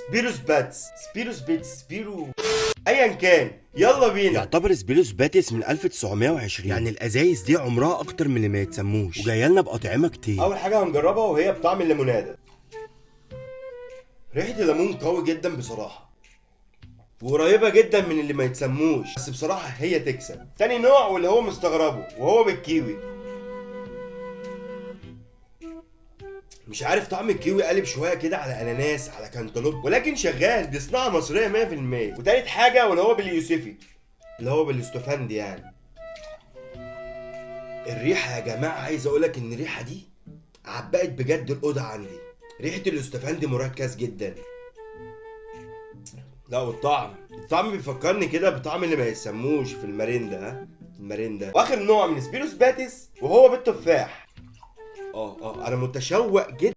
سبيروس باتس، سبيروس بيتس، سبيرو، ايا كان. يلا بينا. يعتبر سبيروس باتس من 1920، يعني الازايز دي عمرها اكتر من اللي ما يتسموش، وجاية لنا باطعمه كتير. اول حاجة هنجربها وهي بطعم الليموناده. ريحه الليمون قوي جدا بصراحة، وقريبه جدا من اللي ما يتسموش، بس بصراحة هي تكسب. تاني نوع واللي هو مستغربه وهو بالكيوي. مش عارف طعم الكيوي قالب شوية كده على اناناس على كانتالوب، ولكن شغال، دي صناعة مصرية 100%. وتالت حاجة واللي هو باليوسفي، اللي هو باليوستفندي يعني. الريحة يا جماعة، عايز اقولك ان الريحة دي عبقت بجد الاوضة عندي. ريحه اليوستفندي مركز جدا. لا والطعم، الطعم بيفكرني كده بطعم اللي ما يسموش في الماريندا. ها الماريندا. واخر نوع من سبيروس باتس وهو بالتفاح. انا متشوق جدا.